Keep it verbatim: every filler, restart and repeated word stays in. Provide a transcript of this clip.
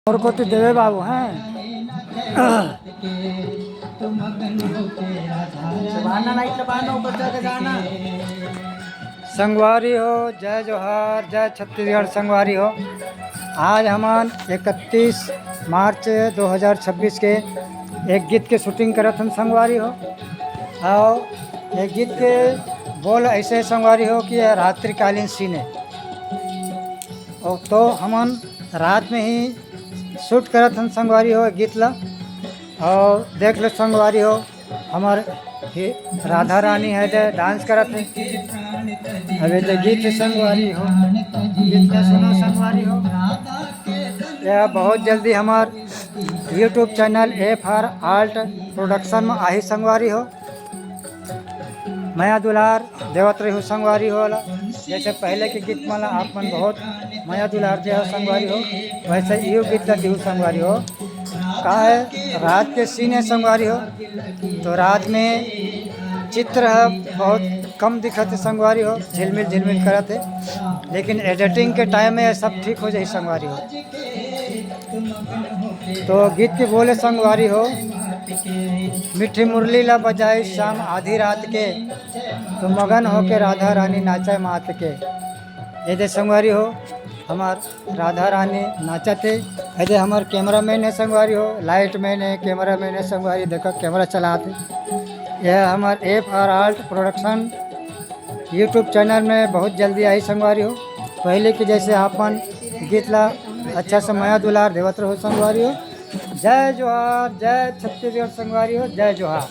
और कोती देवे बाबू हैं। संगवारी हो, जय जोहार, जय छत्तीसगढ़ संगवारी हो। आज हमन इकतीस मार्च दो हज़ार छब्बीस के एक गीत के shooting करत हन संगवारी हो। और एक गीत के बोल ऐसे संगवारी हो कि यह रात्रिकालीन scene है। और तो हमन रात में ही shoot करत हन संगवारी हो गीत ला। और देख लो संगवारी हो, हमर हे राधा रानी है जे dance करत है। अबे जे गीत संगवारी हो, गीत का सुनो संगवारी हो। यह बहुत जल्दी हमार YouTube channel F R Alt Production में आही संगवारी हो। मया दुलार देवत रही हो संगवारी हो ला। जैसे पहले के गीत मन ला आप मन बहुत मया दुलार दे हो संगवारी हो, वैसे इहो गीत ला दिहू संगवारी हो। का है, रात के scene है संगवारी हो, तो रात में चित्र ह बहुत कम दिखत है संगवारी हो, झिलमिल झिलमिल करत है, लेकिन editing के time में सब ठीक हो जाही संगवारी हो। तो गीत के बोले संगवारी हो, मीठी मुरली ला बजाई श्याम आधी रात के, तो मगन होके राधा रानी नाचे मात के। ये दे संगवारी हो, हमार राधा रानी नाचत हे। ये दे हमार cameraman है संगवारी हो, light man है, cameraman है संगवारी, देखो camera चलात हे। यह हमार F R Alt Production YouTube channel में बहुत जल्दी आई संगवारी हो। पहले के जैसे आपन गीत ला अच्छा से मया दुलार देवत रहो संगवारी हो। जय जोहार, जय छत्तीसगढ़ संगवारी हो, जय जोहार।